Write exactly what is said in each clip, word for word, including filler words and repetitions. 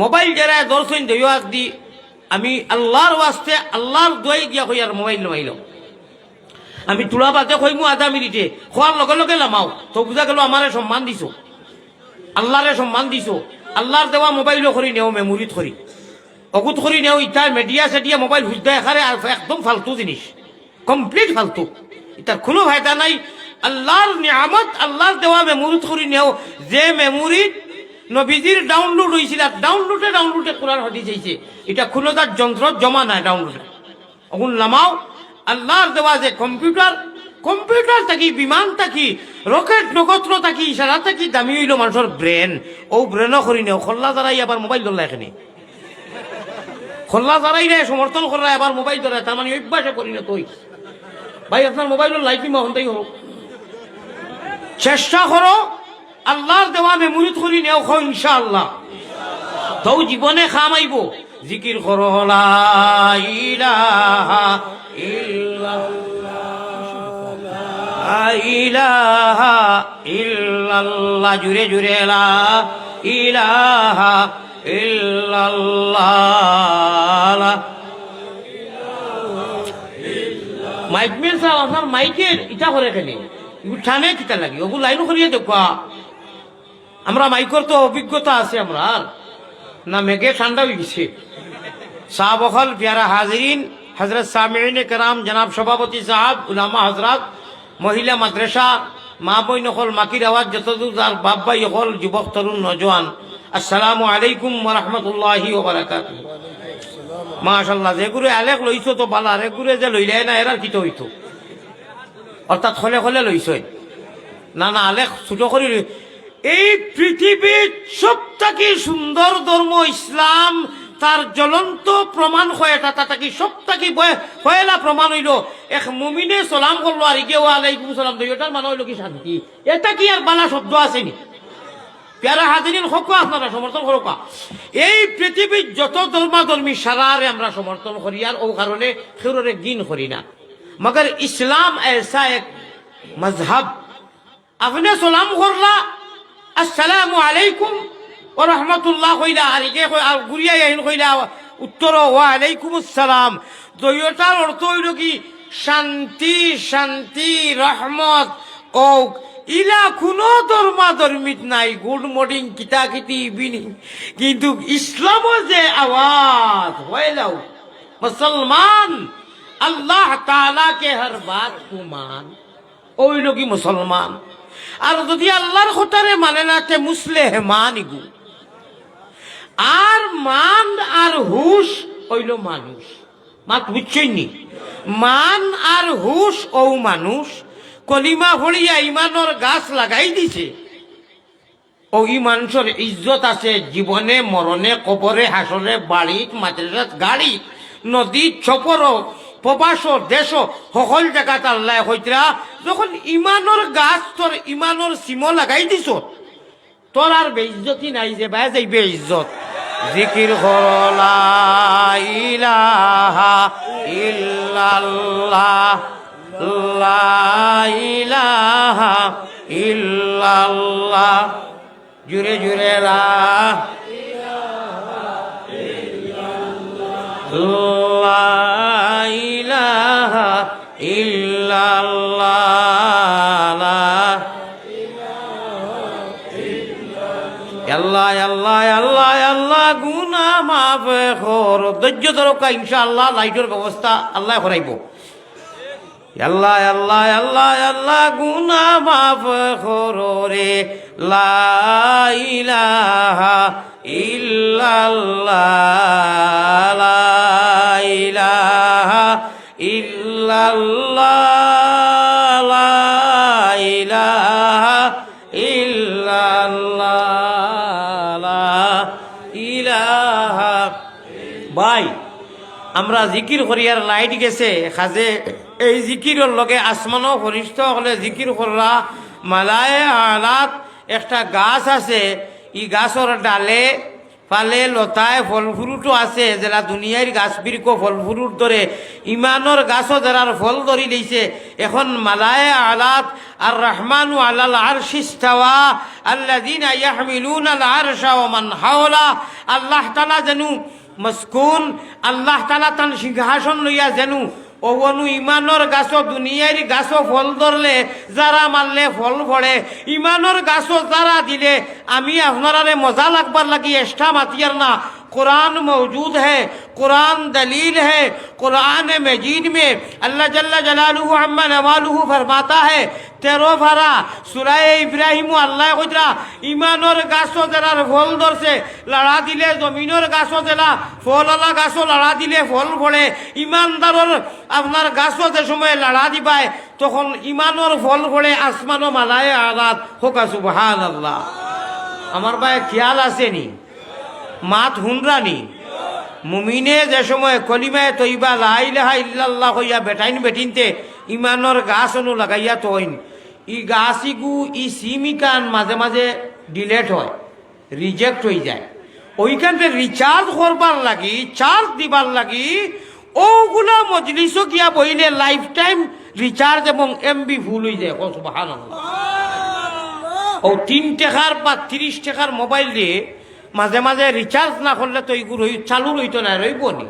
মোবাইল যেরা ধরছইন দুইও আত দি, আমি আল্লার ওয়াস্তে, আল্লার দোয়াই দিয়া কইয়ার মোবাইল লামাইলাও। আমি তুলা বাদে কইমু আধা মিনিটে, কওয়ার লগে লগে লামাও, তো বুঝা গেল আমারে সম্মান দিছো, আল্লারে সম্মান দিছো। আল্লার দেওয়া মোবাইলও করি নেও, মেমোরিত করি, অগুত করি নেও, ইতা মিডিয়া সেডিয়া মোবাইল হুজদা এখারে আর একদম ফালতু জিনিস। কমপ্লিট ফালতু, ইতার কুনু ফায়দা নাই। আল্লার নিয়ামত, আল্লার দেওয়া মেমোরিত করি নেও, যে মেমোরিত নবীজির ডাউনলোড অইছিল, আর ডাউনলোডে ডাউনলোডে কোরআন হাদিস আইছে, ইটা কুনু তার যন্ত্রত জমা নাই ডাউনলোডে। অগুন লামাও, আল্লার দেওয়া যে কম্পিউটার, কম্পিউটার থাকি, বিমান থাকি, রকেট নক্ষত্র থাকি, ইশারা থাকি দামি অইলো মানষর ব্রেন। অউ ব্রেনও করি নেও, খল্লা যারাই আবার মোবাইল ধরলা এখানে। খল্লা যারাই রে সমর্থন কররা, আবার মোবাইল ধরে, তার মানে অভ্যাসে করি না তুই। ভাই, আপনার মোবাইলর লাইট নিমা হন্তাই হোক, চেষ্টা করো, আল্লার দেওয়া মেমোরিত করি নেও, কও ইনশাআল্লাহ। তো জীবনে কাম আইবো। জিকির করো, লা ইলাহা ইল্লাল্লাহ, লা ইলাহা ইল্লাল্লাহ, জুরে জুরে, লা ইলাহা ইল্লাল্লাহ। মাইক মিয়া সাব, আপনার মাইকের ইটা করে কেনে? ইগু টানে কিতা লাগি? অগু লাইন করিয়া দেখবা। আমরা মাইকর তো অভিজ্ঞতা আছে আমরার। না মেঘে ঠান্ডা অইগেছে? সাব অকল, পিয়ারা হাজিরিন, হজরত সামিইনে কেরাম, জনাব সভাপতি সাব, উলামা হজরত, মহিলা মাদ্রাসা, মা বইন অকল, মাইকর আওয়াজ যতদূর যার, বাপ ভাই অকল, যুবক তরুণ নওজোয়ান, আসসালামু আলাইকুম ওয়া রাহমাতুল্লাহি ওয়া বারাকাতুহু। মাশাআল্লাহ, যেগুরে আলেক লইছো তো ভালা, আরেকগুরে যে লইলায় না, এরার কিতা অইতো? অর্থাৎ খলে খলে লইছইন। না, না, আলেক ছোট করি লই-, এই পৃথিবীর সব থাকি সুন্দর ধর্ম ইসলাম, তার জ্বলন্ত প্রমাণ কয়টা, তা থাকি সব থাকি বয়-, পয়লা প্রমাণ অইলো, এক মুমিনে সালাম করলো, আর ইগে ওয়ালাইকুম সালাম, দুইটার মানে অইলো কি শান্তি। ইটা কি আর ভালা শব্দ আছে নি? পিয়ারা হাজিরিন, কউক্কা আপনারা সমর্থন করউক্কা। এই পৃথিবীর যত ধর্মাধর্মী সারারে আমরা সমর্থন করি, আর অউ কারণে কেউরে ঘিন করি না। মগর ইসলাম এসা এক মজহব, আপনে সালাম করলা, "আসসালামু আলাইকুম ওয়া রাহমাতুল্লাহ" কইলা, আর ইগে কই-, আর ঘুরিয়া আইন কইলা, উত্তর, "ওয়া আলাইকুমুস সালাম।" দুইটার অর্থ অইলো কি? শান্তি, শান্তি, রহমত অউক। ইলা কুনু ধর্মাধর্মিত নাই, গুড মর্নিং, কিতা কিতি, ইভিনিং। কিন্তু ইসলামো যে আওয়াজ, ওয়েলাউ, মুসলমান, আল্লাহ তাআলা কে হর বাত কো মান। অউ অইলো কি মুসলমান। আর যুদি আল্লার কথারে মানে না, তে মুসলেহমান ইগু। আর মান আর হুশ অইলো মানুষ। মাত বুঝছইন নি? মান আর হুশ অউ মানুষ। কলিমা পড়িয়া ইমানর গাছ লাগাই দিছে। অউ ই মানষর ইজ্জত আছে জীবনে, মরণে, কবরে, হাশরে, বাড়িত, মাদ্রাসাত, গাড়িত, নদীত, সফরো, প্রবাসো, দেশো, হকল জাগাত আল্লায় কইতরা, যখন ইমানর গাছ তোর ইমানর সিমো লাগাই দিছো, তোর আর বেইজ্জতি নাই, যে বায় যাইবে ইজ্জত। জিকির করো লা ইলাহা ইল্লাল্লাহ, লা ইলাহা ইল্লাল্লাহ। জুরে জুরে লা, লা ইলাহা ইল্লাল্লাহ। আল্লাহ, আল্লাহ, আল্লাহ, আল্লাহ, গুনা মাফ কর। ধৈর্য ধরউক্কা, ইনশাআল্লাহ লাইটর ব্যবস্থা আল্লায় করাইবো। আল্লাহ, আল্লাহ, আল্লাহ, আল্লাহ, গুনা মাফ করো রে। লা ইলাহা ইল্লাল্লাহ, লা ইলাহা ইল্লাল্লাহ, লা ইলাহা ইল্লাল্লাহ, লা ইলাহা। ভাই, আমরা জিকির করিয়ার লাইট গেছে, কাজে এই জিকিরর লগে আসমানো ফিরিস্তা অকলে জিকির কররা, মালায়ে আলাত একটা গাছ আছে, ই গাছর ডালে, পালে, লতায়, ফল ফ্রুটও আছে, যেলা দুনিয়ার গাছ বিরকো ফল ফ্রুট ধরে, ইমানর গাছও যেরার ফল ধরি লইছে। এখন মালায়ে আলাত আর রহমানু আলাল আরশিস্তাওয়া, আল্লাযীনা ইয়াহমিলুনাল আরশা ওয়া মান হাওলা, আল্লাহ তাআলা যেনু মসকুন, আল্লাহ তাআলা তান সিংহাসন লইয়া যেনু, অউ অনু ইমানর গাছো, দুনিয়ার গাছো ফল ধরলে, জারা মারলে ফল ফড়ে, ইমানর গাছো জারা দিলে, আমি আপনারারে মজা লাগবার লাগি এষ্টা মাতিয়ার না, কোরআন মওজুদ হে, কোরআন দলিল হে, কোরআন মজিদ মে আল্লাহ জাল্লা জালালুহু আম্মা নওয়ালুহু ফরমাতা হে, তেরো পারা, সূরায়ে ইব্রাহিমো আল্লায় কইতরা, ইমানর গাছো যেরার ফল ধরছে, লাড়া দিলে জমিনর গাছো যেলা, ফলআলা গাছো লাড়া দিলে ফল ফড়ে, ইমানদারর আপনার গাছো যে সময় লাড়া দিবায়, তখন ইমানর ফল ফড়ে আসমানো মালায়ে আরাত। কউক্কা সুবহানাল্লাহ। আমার ভাই খিয়াল আছে নি? মাত হুনরা নি? মুমিনে যে সময় কলিমায়ে তৈবা লা ইলাহা ইল্লাল্লাহ কইয়া বেটাইন বেটিন্তে ইমানর গাছ অনু লাগাইয়া থইন, ই গাছ ইগু, ই সিম ইখান মাঝে মাঝে delete হয়, reject অইযায়। অউখানতে recharge করবার লাগি, charge দিবার লাগি, অউগুলা মজলিসো গিয়া বইলে lifetime recharge এবং MB full অইযায়। কও সুবহানাল্লাহ। অউ তিন টেকার বা তিরিশ টেকার mobile দিয়া মাঝে মাঝে recharge না করলে তো ইগু রই-, চালু রইতো নায়, রইবো নি?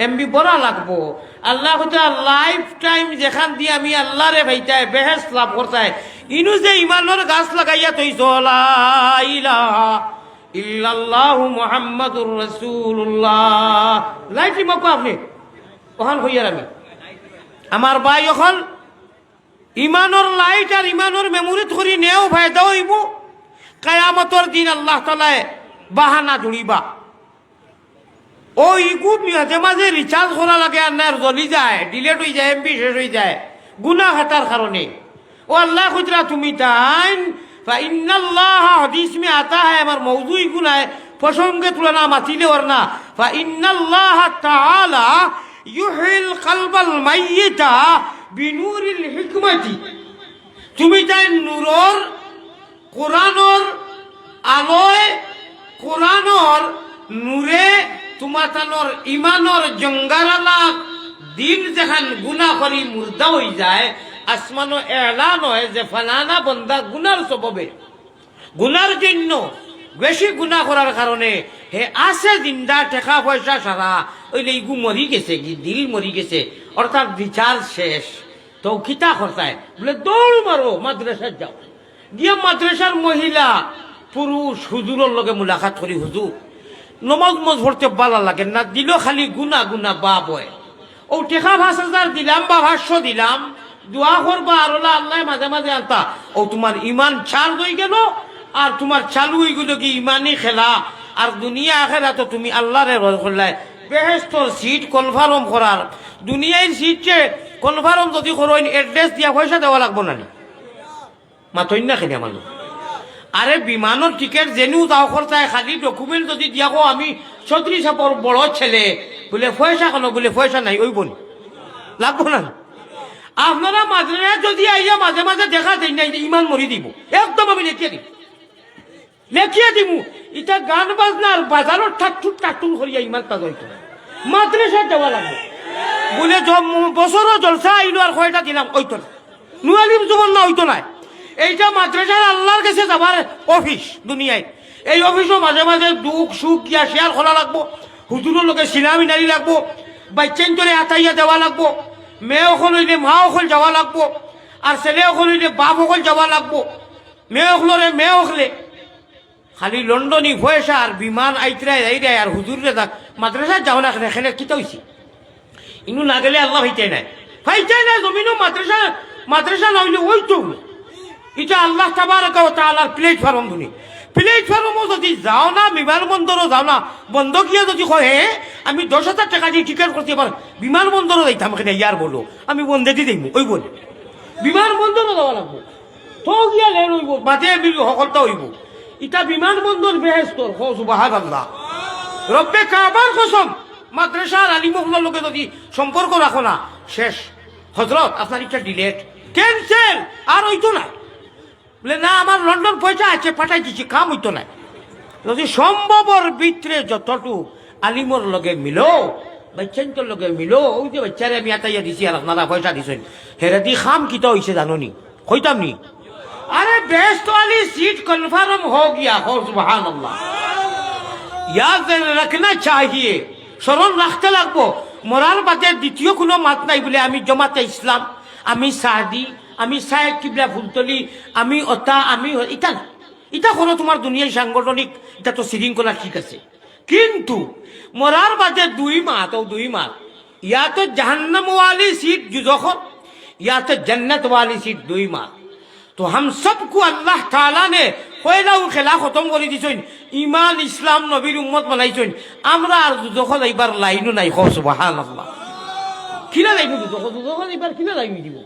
MB ভরা লাগবো। আল্লায় কইতরা, lifetime যেখান দি আমি আল্লারে পাইতায়, বেহেশত লাভ করতায়, ইনু যে ইমানর গাছ লাগাইয়া থইছো, লা ইলাহা ইল্লাল্লাহু মুহাম্মাদুর রাসূলুল্লাহ। Light নিমাউক্কা আপনে। অখান কইয়ার আমি। আমার ভাই অকল, ইমানর light আর ইমানর memory থুরি নেও ফায়দা অইবো। কিয়ামতর দিন আল্লাহ তাআলায় বাহানা জুড়িবা। অউ ইগু মাঝে মাঝে recharge করা লাগে, আর নায় জ্বলি যায়, delete অইযায়, MB শেষ অইযায়, গুনা খাতার কারণে। অউ আল্লায় কইতরা তুমি তাইন, فإن الله, হাদিস মে আতা হে, আমার মওজু ইগু নায়, প্রসঙ্গে তুলনা মাতিলে অর না। فإن الله تعالى يحيي القلب الميت بنور الحكمة। তুমি তাইন নূরর, কোরআনর আলোয়, কোরআনর নূরে তুমাতানর ইমানর জঙ্গারালা দিল যেখান গুনা করি মুর্দা অইযায়, আসমানো এলান অয় যে ফালানা বন্দা গুনার সববে, গুনার জন্য, বেশি গুনা করার কারণে হে আছে জিন্দা, টেকা পয়সা সারা, অইলে ইগু মরি গেছে, গি-, দিল মরি গেছে, অর্থাৎ recharge শেষ। তো কিতা করতায়? বুলে, দৌড় মারো, মাদ্রাসাত যাও। গিয়া মাদ্রাসার মহিলা, পুরুষ, হুজুরর লগে মুলাকাত করি, হুজুর, নমাজ মজ পড়তে ভালা লাগে না, দিলো খালি গুনা গুনা বাপ অয়। অউ টেকা পাঁচ হাজার দিলাম বা পাঁচশো দিলাম, দোয়া করবা আর অলা আল্লায় মাঝে মাঝে আনতা। অউ তুমার ইমান charge অইগেলো, আর তুমার চালু অইগেলো কি ইমানি খেলা, আর দুনিয়া আখেরাতো তুমি আল্লারে ভয় করলায়। বেহেশতর seat confirm করার, দুনিয়ার seat যে confirm যদি করইন, address দিয়া পয়সা দেওয়া লাগবো না নি? মাতইন না কেনে মানুষ? আরে বিমানর ticket যেনু যাও খরচায়, খালি document যদি দিয়া কও আমি চৌধুরী সাবর বড় ছেলে, বুলে পয়সা কেনে? বুলে পয়সা নাই, অইবো নি? লাগবো না? আপনারা মাদ্রাসাত যদি আইয়া মাঝে মাঝে দেখা দেইন না, ইমান মরি দিবো, একদম আমি লেখিয়া দিমু, লেখিয়া দিমু। ইতা গান বাজনা আর বাজারর ঠাট্টুর ঠাট্টুর করিয়া ইমান তাজা অইতো নায়। মাদ্রাসাত যাওয়া লাগবো। বুলে জ-, বছরো জলসা আইলো আর কয়টা দিলাম, অইতো নায়। নুয়ালিম জুবন না, অইতো নায়। এইটা মাদ্রাসার আল্লার গেছে যাবার office দুনিয়াত। এই office-ও মাঝে মাঝে দুখ সুখ গিয়া share করা লাগবো, হুজুরর লগে সিনা মিনানি লাগবো, বাইচ্চাইন্তরে আতাইয়া দেওয়া লাগবো, মেয়ে অকল অইলে মা অকল যাওয়া লাগবো, আর ছেলে অকল অইলে বাপ অকল যাওয়া লাগবো, মেয়ে অকলরে মেয়ে অকলে। খালি লন্ডনি পয়সা আর বিমান আইতরায় যাইরায় আর হুজুররে ডাক, মাদ্রাসাত যাও না কেনে, কেনে কিতা অইছে? ইনু না গেলে আল্লা পাইতায় নায়, পাইতায় নায়। জমিনো মাদ্রাসা, মাদ্রাসা না অইলে অইতো না। ইটা আল্লা তাবারাকা ওয়া তাআলার platform দুনি। Platform-ও যদি যাও না, বিমানবন্দরো যাও না, বন্দো গিয়া যদি কয়, "হে, আমি দশ হাজার টেকা দিয়া ticket করছি, আবার বিমানবন্দরো যাইতাম কেনে, ইয়ার বলো, আমি বন্দেদি যাইমু", অইবো নি? বিমানবন্দরো যাওয়া লাগবো। তো গিয়া লেন অইবো, বাদে আমি হকলতা অইবো। ইটা বিমানবন্দর বেহেস্তর, কও সুবহানাল্লাহ। রব্বে কাবার কসম, মাদ্রাসার আলিম অকলর লগে যদি সম্পর্ক রাখো না, শেষ। হজরত, আপনার ইটা delete, cancel, আর অইতো নায়। বুলে, "না, আমার লন্ডন পয়সা আছে, পাঠাই দিছি, কাম অইতো নায়।" যদি সম্ভবর ভিতরে যতটুক আলিমর লগে মিলো, বাইচ্চাইন্তর লগে মিলো, অউ যে বাইচ্চারে আমি আতাইয়া দিছি আর আপনারা পয়সা দিছইন, হেরেদি কাম কিতা অইছে জানো নি? কইতাম নি? আরে বেহেশত ওয়ালি সিট কনফার্ম হো গিয়া, হো সুবহানাল্লাহ। ইয়াদ রাখনা চাহিয়ে, স্মরণ রাখতে লাগবো, মরার বাদে দ্বিতীয় কোনো মাত নাই বলে আমি জমাতে ইসলাম, আমি সাহাদি, আমি সাহেব কিবলা ফুলতলি, আমি অতা, আমি হ-, ইতা না। ইতা করো তোমার দুনিয়ার সাংগঠনিক, ইতা তো শৃঙ্খলা ঠিক আছে। কিন্তু মরার বাদে দুই মাত, ও দুই মাত, ইয়া তো জাহান্নাম ওয়ালি সিট দুজখর, ইয়া তো জান্নাত ওয়ালি সিট দুই মাত। তো হাম সবকু আল্লাহ তাআলা নে পয়লাউ খেলা খতম করি দিছইন, ইমান ইসলাম নবীর উম্মত বানাইছইন, আমরা আর দুজখো যাইবার লাইনও নাই। কও সুবহানাল্লাহ। কিলা লাইনও দুজখো, দুজখো যাইবার কিলা লাইন দিব?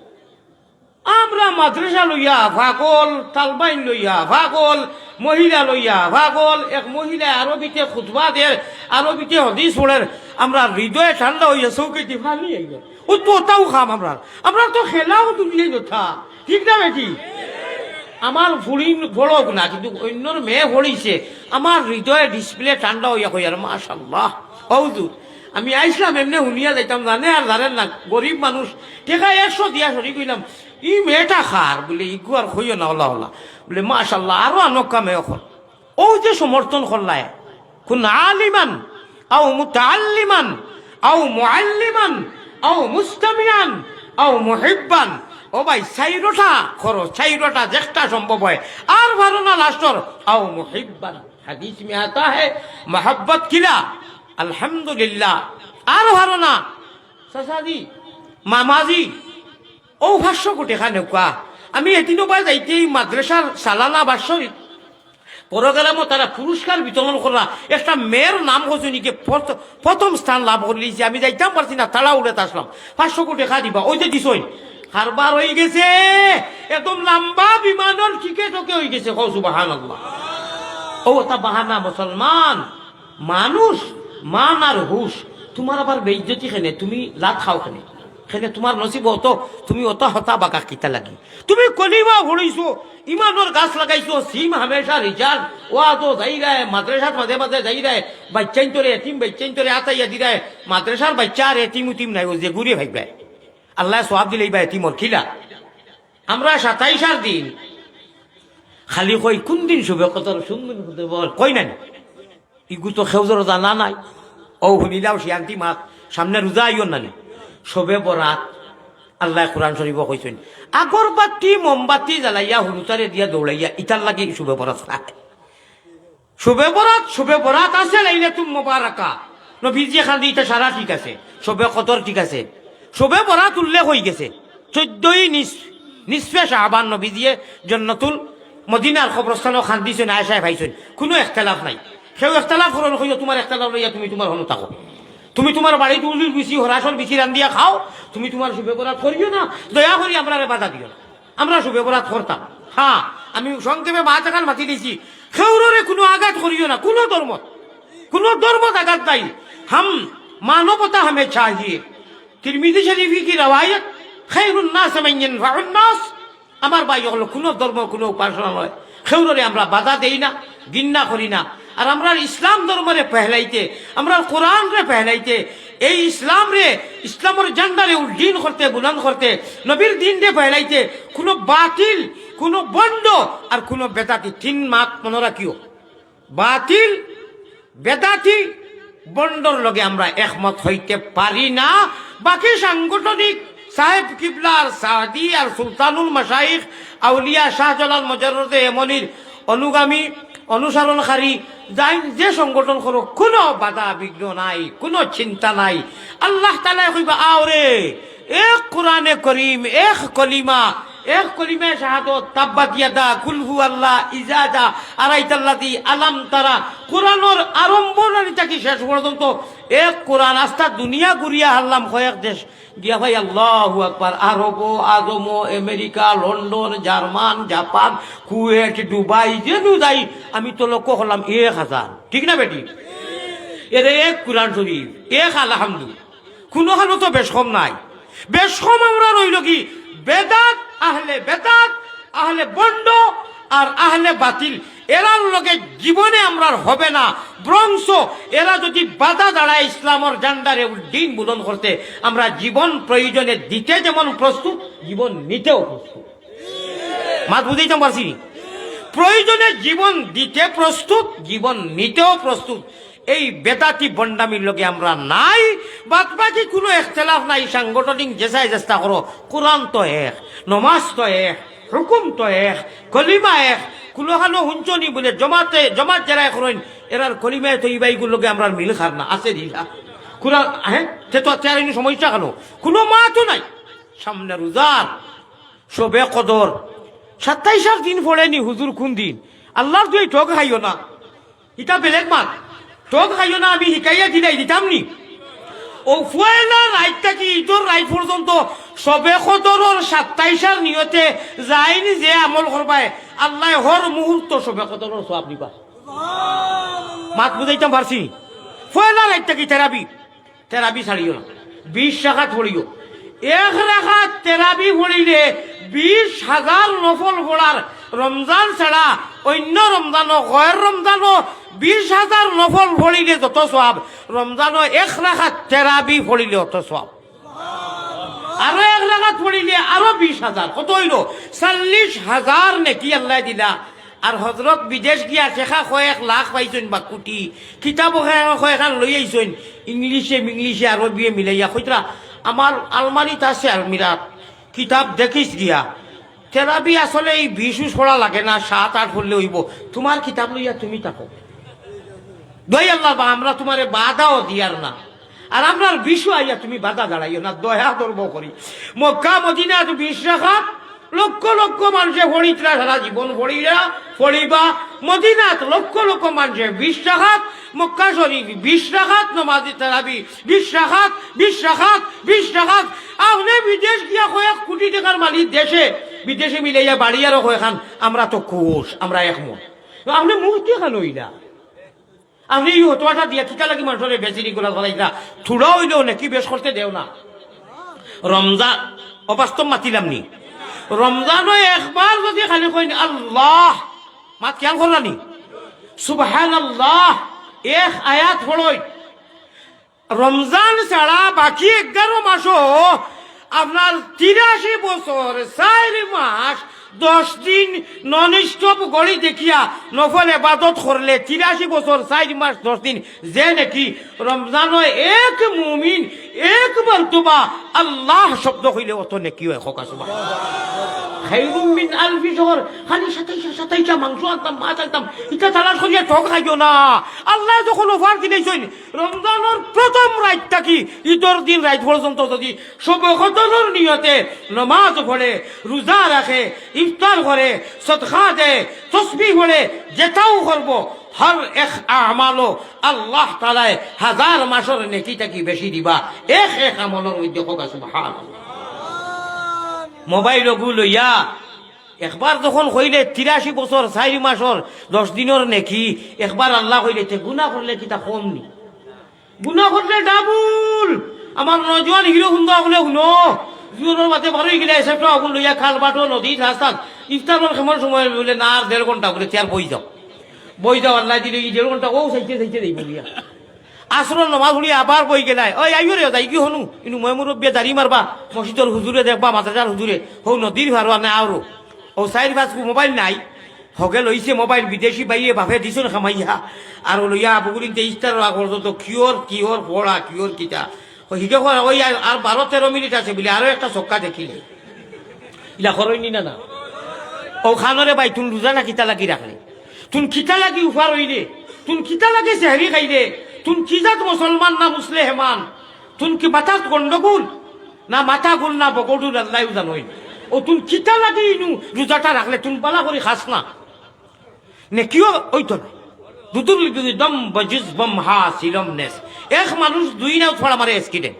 আমরা মাদ্রাসা লইয়া পাগল, তালবাইন লইয়া পাগল, মহিলা লইয়া পাগল। এক মহিলায় আরবিতে খুতবা দের, আরবিতে হাদিস পড়ের, আমরা হৃদয়ে ঠান্ডা হইয়া চউখেদি পানি আইয়া। ও তো তাও খাম আমরা, আমরা তো খেলাও দুনিয়ায় কথা, ঠিক না বেটি? আমার ফুড়িন পড়ুক না, কিন্তু অন্যর মেয়ে পড়িছে, আমার হৃদয়ে ডিসপ্লে ঠান্ডা হইয়া কইয়ার, "মাশাআল্লাহ।" ও হুজুর, আমি আইসলাম এমনে হুনিয়া যাইতাম, জানে আর জানেন না, গরিব মানুষ, টেকা একশো দিয়া শরিক অইলাম, "ই মেয়েটা কার?" বলে, "ইগু আর কইও না, ওলা ওলা।" বলে, "মাশাআল্লাহ, আরো আনক কামে এখন।" ও যে সমর্থন করলায়, কুন আলিমান, আও মুতাআল্লিমান, আও মুআল্লিমান, আও মুস্তামিআন, আও মুহিব্বান। ও ভাই, চাইরোটা করো, চাইরোটা যেটা সম্ভব হয়। আর পারো না লাস্টর, আও মুহিব্বান। হাদিস মে আতা হে, মহব্বত কিলা? আলহামদুলিল্লাহ। আর পারো না, চাচাজি, মামাজি, ও পাঁচশো কোটি খানে কুয়া। আমি এদিনও বা যাইতে এই মাদ্রাসার সালানা বাৎসরিক প্রোগ্রামও তারা পুরস্কার বিতরণ করলা। একটা মেয়ের নাম হচ্ছে নিকে প্রথ-, প্রথম স্থান লাভ করলিছে। আমি যাইতাম পারছি না, তাড়াহুড়াত আসলাম। পাঁচশো কোটি খা দিবা, ওই যে দিছই। কারবার হয়ে গেছে, একদম লম্বা বিমানের টিকিট ওকে হয়ে গেছে। কও সুবহানাল্লাহ। ও, তা বাহানা মুসলমান। মানুষ, মান আর হুশ, তোমার আবার বেইজ্জতি কেনে, তুমি লাত খাও কেনে? কেনে তোমার নসিব অত, তুমি অত হতা বাকা কিতা লাগি? তুমি কলিমা পড়িছো, ইমানর গাছ লাগাইছো, সিম হামেশা রিচার্জ, ওয়াজো যাইরায়, মাদ্রাসাত মাঝে মাঝে যাইরায়, বাচ্চাইন্তরে, এতিম বাচ্চাইন্তরে আতাইয়া দিরায়, মাদ্রাসার বাচ্চা আর এতিম উতিম নাই, ও যে ঘুরে ভাইবায়। আল্লাহ সওয়াব দিলে ইবা এতিমর খিলা। আমরা সাতাইশার দিন খালি কই, "কোন দিন শুভে কদর, কোন দিন শুভে কদর?" কই না নি? ইগু তো খেউজর জানা নাই। ও হুনিলাও শিয়ান্তি মাত, সামনে রোজা আইও না নি। শবে বরাত, আল্লাহ কোরআন শরীফও কইছইন, "আগরবাতি মোমবাতি জ্বালাইয়া হুরুতারে দিয়া দৌড়াইয়া, ইতার লাগি শবে বরাত নাই।" শবে বরাত, শবে বরাত আছে লাইলাতুল মুবারাকা। নবীজি খান ইতা সারা ঠিক আছে, শবে কদর ঠিক আছে, শবে বরাত উল্লেখ হয়ে গেছে। চোদ্দই নিস-, নিসফে শাহবান নবীজিয়ে জন্নতুল মদিনার কবরস্থানও খান দিছইন, আয়েশায় পাইছইন, কোনো একতলাফ নাই। কেউ একতলাফ করো না, কইও তোমার একতলাফ লইয়া তুমি তোমার হনো থাকো। তুমি তোমার বাড়িত উজুর বিচি, হরাসর বিচি রান্দিয়া খাও, তুমি তোমার শবে বরাত করিও না, দয়া করি আমরারে বাধা দিও না। আমরা শবে বরাত করতাম। হ্যাঁ, আমি সংক্ষেপে মাত এখান মাতি দিছি, খেউররে কোনো আঘাত করিও না, কোনো ধর্ম, কোনো ধর্ম আঘাত নাই। হাম মানবতা হামে চাহিয়ে। তিরমিজি শরীফ কি রওয়ায়ত, "খায়রুন নাস মান ইয়ানফাউন নাস।" আমার ভাই হলো কোনো ধর্ম, কোনো উপাসনা নয়। খেউররে আমরা বাধা দেই না, ঘৃণা করি না। আর আমরার ইসলাম ধর্মরে ফেলাইতে, আমরার কোরআনরে ফেলাইতে, এই ইসলামরে, ইসলামর ঝান্ডারে উড্ডীন করতে, বুলন্দ করতে, নবীর দিনরে ফেলাইতে কোনো বাতিল, কোনো ভণ্ড আর কোনো বেদাতি, তিন মাত মনে রাখিও। বাতিল, বেদাতি, ভণ্ডর লগে আমরা একমত হইতে পারি না। বাকি সাংগঠনিক সাহেব কিবলা আর সাদি আর সুলতানুল মাশাইখ, আউলিয়া শাহজালাল মজররদে এমনির অনুগামী, অনুসরণকারী, যাইন যে সংগঠন করো, কোনো বাধা বিঘ্ন নাই, কোনো চিন্তা নাই। আল্লাহ তাআলায় কইবা, "আওরে, এক কোরআনে করিম, এক কলিমা, এক কলিমায়ে শাহাদত, তাব্বাত ইয়াদা, কুল হু আল্লাহ, ইজা জা, আরাইতাল্লাযী, আলাম তারা।" কোরআনর আরম্ভ নানি থাকি শেষ পর্যন্ত এক কোরআন। আস্তা দুনিয়া ঘুরিয়া হারলাম কয়েক দেশ, গিয়া ভাই, আল্লাহু আকবার, আরব, আজম, America, London, German, Japan, Kuwait, Dubai, যেনু যাই, আমি তো লক্ষ্য করলাম এক হাজার। ঠিক না বেটি? এরে এক কোরআন শরীফ, এক আলহামদু, কোনো হালো তো বেশ কম নাই। বেশ কম আমরা রইল কি বেদাত, আহলে বেদাত, আহলে ভণ্ড আর আহলে বাতিল, এরার লগে জীবনে আমরার হবে না। বরঞ্চ এরা যদি বাধা দাঁড়ায় ইসলামর ঝান্ডারে উড্ডীন বুলন্দ করতে, আমরা জীবন প্রয়োজনে দিতে যেমন প্রস্তুত, জীবন নিতেও প্রস্তুত। মাত বুঝাইতাম পারছি নি? প্রয়োজনে জীবন দিতে প্রস্তুত, জীবন নিতেও প্রস্তুত। এই বেদাতি ভণ্ডামির লগে আমরা নাই। বাদ বাকি কোনো এখতেলাফ নাই, সাংগঠনিক যেসায় চেষ্টা করো, কোরআন তো এক, নমাজ তো এক, হুকুম তো এক, কলিমা এক। কুলোখানো হুনছনি বুলে জমাতে, জমাত যেরা এক রইন, এরার কলিমায় তো ইবাইগুর লগে আমরার মিল খার না, আছে দিলা। কোরআন, হ্যাঁ, তে তো, তে আর ইনো সমস্যা কেন? কোনো মাতও নাই। সামনে রোজার শবে কদর, সাতাইশার দিন পড়েনি হুজুর কোন দিন? আল্লাহর দুই ঠগ খাইও না, ইটা বেলেগ মাত। ঠগ খাইও না, আমি হিকাইয়া দিলাই দিতাম নি। ও পয়লা রাইত থাকি ইদর রাইত পর্যন্ত শবে কদরর সাতাইশার নিয়তে যাইনি যে আমল করবায়, আল্লায় হর মুহূর্ত শবে কদরর সওয়াব দিবা। মাত বুঝাইতাম পারছি? পয়লা রাইত থাকি তেরাবি, তেরাবি ছাড়িও না, বিশ রাকাত পড়িও। এক রাকাত তেরাবি পড়িলে বিশ হাজার নফল পড়ার, রমজান ছাড়া অন্য রমজানও, গয়ের রমজানও বিশ হাজার নফল পড়িলে যত সওয়াব, রমজানও এক রাকাত তেরাবি পড়িলে অত সওয়াব। আরো এক রাকাত পড়িলে আরো বিশ হাজার, কত অইলো? চল্লিশ হাজার নেকি আল্লায় দিলা। আর হজরত বিদেশ গিয়া টেকা কয়েক লাখ পাইছইন বা কোটি, কিতাব কয়েকখান লই আইছইন, ইংলিশে মিংলিশে আরবিয়ে মিলাইয়া। কইতরা, আমার আলমারিত আছে, আলমিরাত কিতাব দেখিস গিয়া। তেরাবি আসলে এই বিশ উশ পড়া লাগে না, সাত আট পড়লে অইবো। তুমার কিতাব লইয়া তুমি থাকো। দোহাই আল্লার বা, আমরা তুমারে বাধাও দিয়ার না, আর আমরার বিশু আইয়া তুমি বাধা দাঁড়াইও না, দয়া ধরব করি। মক্কা মদিনাত বিশ রাকাত লক্ষ লক্ষ মানষে পড়িতরা, সারা জীবন পড়িরা, পড়িবা। মদিনাত লক্ষ লক্ষ মানষে বিশ রাকাত, মক্কা শরীফ বিশ রাকাত, নমাজে তারাবি বিশ রাকাত, বিশ রাকাত, বিশ রাকাত। আপনে বিদেশ গিয়া কয়েক কোটি টেকার মালিক, দেশে বিদেশে মিলাইয়া বাড়ি আরো কয়খান, আমরা তো খুশ, আমরা একমত। আপনে মুফতি খান অইলা। আপনে ই হতোয়াটা দিয়া কিতা লাগি মানষরে বেচিরি গুলা ফলাইতা? থুড়া অইলেও নেকি বেশ করতে দেও না। রমজান, অবাস্তব মাতিলাম নি? রমজানও একবার যদি খালি কইন, "আল্লাহ", মাত খেয়াল করলা নি? "সুবহানাল্লাহ", এক আয়াত পড়ই। রমজান ছাড়া বাকি এগারো মাসও আপনার তিরাশি বছর, চাইর মাস, দশ দিন non stop ঘড়ি দেখিয়া নফল এবাদত করলে তিরাশি বছর, চাইর মাস, দশ দিন যে নেকি রমজানও এক মুমিন, এক মর্তবা আল্লাহ শব্দ কইলে অত নেকি অয়। কউক্কা সুবহানাল্লাহ। খাইরুম মিন আলফি শাহর। খালি সাতাইশা, সাতাইশা মাংস আনতাম, মাছ আনতাম, ইটা তালাশ করিয়া ঠগ খাইও না। আল্লায় যখন offer দিলাইছইন, রমজানর প্রথম রাইত থাকি ইদর দিন রাইত পর্যন্ত যদি শবে কদরর নিয়তে নমাজ পড়ে, রোজা রাখে, ইফতার করে, সদকা দেয়, তসবিহ পড়ে, যেটাও করব, হর এক আমালও আল্লাহ তাআলায় হাজার মাসর নেকি থাকি বেশি দিবা, এক এক আমলর মধ্যে। কউক্কা সুবহানাল্লাহ। মোবাইল ওগু লইয়া একবার যখন কইলে তিরাশি বছর, চাইর মাসর, দশ দিনর নেকি, একবার আল্লাহ কইলে, তে গুনা করলে কিতা কম নি? গুনা করলে double। আমার নওজোয়ান হিরো হুন্দা অকলে হুনো, জোহরর বাদে বারই গেলে এসে তো আগুন লইয়া খাল বাটো নদী রাস্তাত ইফতারর খেমর সময় বুলে না আর দেড় ঘন্টা বুলে, তে আর বই যাও, বই যাও, আল্লায় দিলে ই দেড় ঘন্টা ও চাইতে চাইতে যাইবো গিয়া। আসরর নমাজ পড়ি আবার বই গেলায়, "ওই আইও রে, যাইগি হনু, ইনু ময় মুরব্বিয়ে দাড়ি মারবা, মসজিদর হুজুরে দেখবা, মাদ্রাসার হুজুরে, হউ নদীর পারো আনে আওরো।" ও চাইর পাঁচ গু মোবাইল নাই, হগে লইছে মোবাইল, বিদেশি ভাইয়ে বাপে দিছইন খামাইয়া, আর লইয়া আবুগুলিন তেইশ তার রাগ করতো তো কিওর, কিওর পড়া, কিওর কিতা। ও হিগে কয়, "ওই আর, আর বারো তেরো মিনিট আছে বুলে, আরো একটা ছক্কা দেখিলে।" ইলা করইনি না, না? ও খানরে ভাই, তুন রোজা না কিতা লাগি রাখলে? তুন কিতা লাগি উফার অইলে? তুন কিতা লাগি সেহরি খাইলে? তুন কি জাত মুসলমান না মুসলেহমান? তুন কি মাথাত গন্ডগোল? না মাথা গুল না বগডুল আল্লায়ও জানইন। ও তুন কিতা লাগি ইনু রোজাটা রাখলে? তুন বালা করি খাস না। নেকিও অইতো না। দুদুল গিরি দম বজিজ বম হা সিলম নেস। এক মানুষ দুই নাও ফাড়া মারে accident।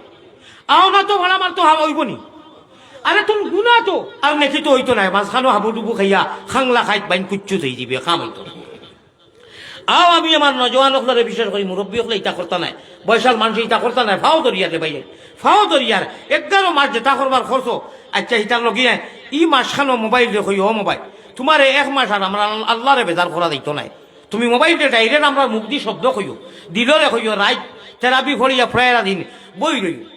আও না তো ফাড়া মারতো হা অইবো নি? আরে তুন গুনা তো, আর নেকি তো অইতো নায়। মাঝখানো হাবুডুবু খাইয়া খাংলা খাইত বাইন কুচ্ছু থই দিবে, কাম অইতো না। আও, আমি আমার নওজোয়ান অকলরে বিশেষ করি, মুরব্বি অকলে ইতা করতা নায়, বয়সাল মানষে ইতা করতা নায়, ফাও ধরিয়ার রে ভাই, ফাও ধরিয়ার, এগারো মাস যেতা করবার করছো, আচ্ছা, ইতার লগে ই মাসখানো মোবাইলরে কই, "ও মোবাইল, তুমারে এক মাস আর আমরা আল্লারে বেজার করা যাইতো নায়, তুমি মোবাইলরে direct আমরার মুখদি শব্দ কইও, দিলরে কইও, রাইত তেরাবি পড়িয়া প্রায় দিন বই রইও।"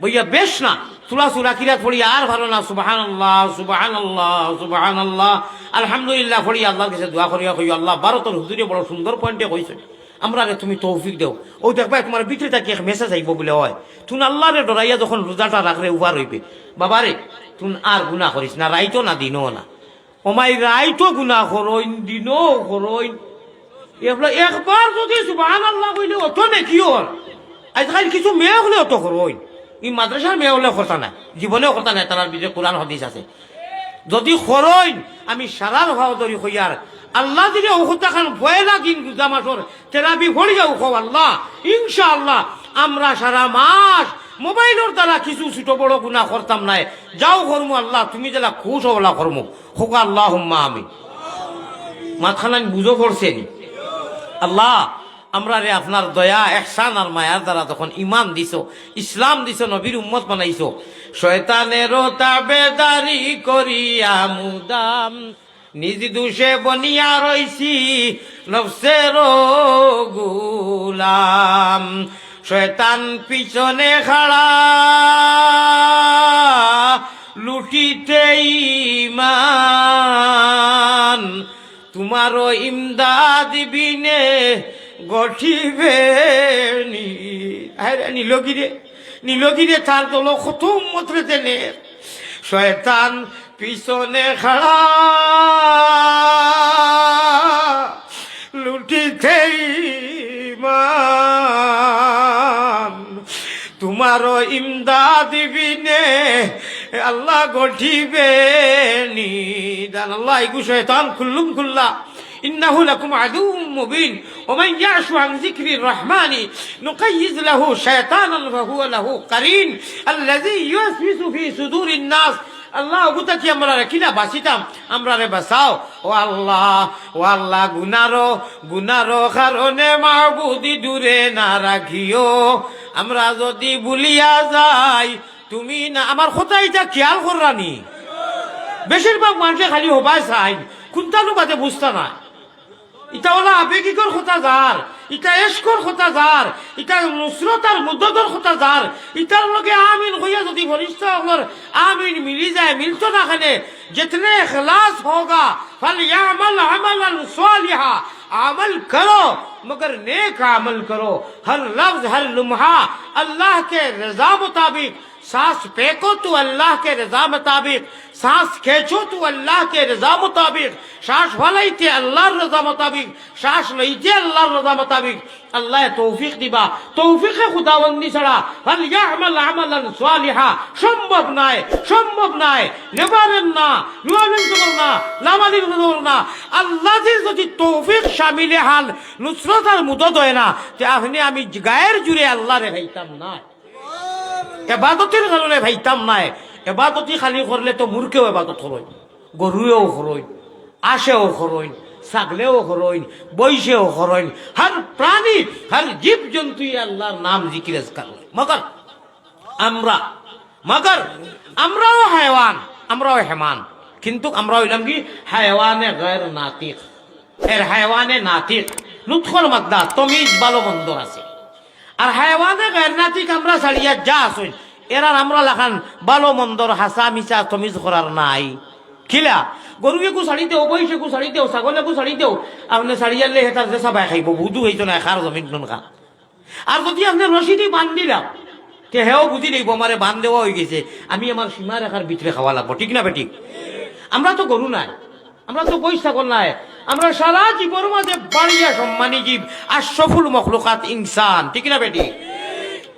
বইয়া বেশ না, থুড়া সুরা কিরাত পড়িয়া আর পারো না, সুবহানাল্লাহ, সুবহানাল্লাহ, সুবহানাল্লাহ, আলহামদুলিল্লাহ পড়িয়া আল্লাহর কাছে দোয়া করিয়া কইও, "আল্লাহ, ভারতর হুজুরে বড় সুন্দর পয়েন্টে কইছইন, আমরারে তুমি তৌফিক দেও।" অউ দেখবায় তুমার ভিতরে থাকি এক মেসেজ আইবো বুলে, "অয়, তুন আল্লাহরে ডরাইয়া যখন রোজাটা রাখরে, উবার অইবে, বাবারে, তুন আর গুনা করিস না, রাইতো না, দিনো না।" ও মাই, রাইতো গুনা করইন, দিনো করইন। একবার যুদি সুবহানাল্লাহ কইলে অত নেকি অর। আইজকাইল কিছু মেয়ে অকলে অত করইন। ই মাদ্রাসার মেয়ে অকলে করতা নায়, জীবনেও করতা নায়, তারার ভিতরে কোরআন হাদিস আছে। যুদি করইন, আমি সারার পাও ধরি কইয়ার, আল্লাহ দিলে অউ কথাখান পয়লা দিন রোজা মাসর তেরাবি পড়িয়াও কও, "আল্লাহ, ইনশাআল্লাহ আমরা সারা মাস মোবাইলর দ্বারা কিছু ছোট বড় গুনা করতাম নায়, যাও করমু আল্লাহ, তুমি যেলা খুশ অও অলা করমু।" কউক্কা আল্লাহুম্মা আমিন। মাতখানাইন বুঝো পড়ছে নি? আল্লাহ, আমরারে আপনার দয়া, এহসান আর মায়ার দ্বারা যখন ইমান দিছো, ইসলাম দিছো, নবীর উম্মত বানাইছো, শয়তানেরও তাবেদারি করিয়া মুদাম, নিজ দোষে বনিয়া রইছি নফসেরও গুলাম। শয়তান পিছনে খাড়া, লুটিতে ইমান, তুমারও ইমদাদ বিনে গঠিবে নি। আরে নীলগিরে, নীলগিরে তার দল কত উম্মতরে দেনে। শয়তান পিছনে খাড়া, লুটিতে ইমান, তুমারও ইমদাদ বিনে আল্লাহ গঠিবে নি। দান আল্লাহ, ইগু শয়তান খুল্লুম খুল্লা। إنه لكم عدو مبين ومن يعش عن ذكر الرحمن نقيض له شيطانا فهو له قرين الذي يوسوس في صدور الناس। আল্লাহ, অগুতা থাকি আমরারে কিলা বাঁচিতাম, আমরারে বাঁচাও। ও আল্লাহ, ও আল্লাহ, গুনারও, গুনারও কারণে মাবুদি দূরে না রাখিও। আমরা যুদি ভুলিয়া যাই, তুমি না, আমার কথা ইটা খেয়াল কররানি? বেশিরভাগ মানষে খালি হবায় চাইন, কুনটানু বাদে বুঝতা নায়। ইটা অলা আবেগিকর কথা যার, ইটা এশকর কথা যার, ইটা নুসরত আর মুদদর কথা যার, ইটার লগে আমিন কইয়া যুদি ফিরিস্তা অকলর আমিন মিলি যায়, মিলতো না কেনে, جتنے اخلاص ہوگا فلیعمل عملا صالحا, আমল করো, মগর নেক আমল করো। ہر لفظ ہر لمحہ اللہ کے رضا مطابق سانس پھینکو تو اللہ کے رضا مطابق، سانس کھینچو تو اللہ کے رضا مطابق، শ্বাস ফালাইতে আল্লাহর রজা মোতাবিক, শ্বাস লইতে আল্লাহর রজা মোতাবিক। আল্লায় তৌফিক দিবা, তৌফিকে খুদাবন্দি ছাড়া, فلیعمل عملا صالحا, সম্ভব নায়, সম্ভব নায়। নেবারেন না, নুয়ালিন জবর না, লামালিন জবর না। আল্লাহ যুদি তৌফিক শামিলে হাল, নুসরত আর মুদদ অয় না, তে আপনে আমি গায়ের জুরে আল্লাহরে পাইতাম নায়। এবাদতির কারণে পাইতাম নায়। এবাদতি খালি করলে তো মুরগেও এবাদত করইন, গরুয়েও করইন, আশেও করইন, ছাগলেও করইন, বইষেও করইন, হর প্রাণী, হর জীব জন্তুয়ে আল্লাহর নাম জিকির আজকার করইন। মগর আমরা, মগর আমরাও হায়ওয়ান, আমরাও হেমান, কিন্তুক আমরা অইলাম কি হায়ওয়ানে গয়র নাতিক। এর হায়ওয়ানে নাতিক, নুতখর মাদ্দা, তমিজ ভালো মন্দর আছে। আর হায়ওয়ানে গয়র নাতিক আমরা ছাড়িয়া যা আছইন, এরার আমরা লাখান ভালো মন্দর হাছা মিছা তমিজ করার নাই। কিলা? গরু এগু ছাড়ি দেও, বইষ এগু ছাড়ি দেও, ছাগল এগু ছাড়ি দেও, আপনে ছাড়িয়ারলে হেতার যে সাবায় খাইবো, বুধু হইতো না, খার জমিন নুন খা। আর যুদি আপনে রশিদি বান্ধিলা, তে হেও বুঝি লইবো আমারে বান্ধ দেওয়া অইগেছে, আমি আমার সীমারেখার ভিতরে খাওয়া লাগবো, ঠিক না বেঠিক? আমরা তো গরু নায়, আমরা তো বইষ ছাগল নায়, আমরা সারা জীবর মাঝে বাড়িয়া সম্মানী জীব, আশরাফুল মখলুকাত ইনসান, ঠিক না বেঠিক?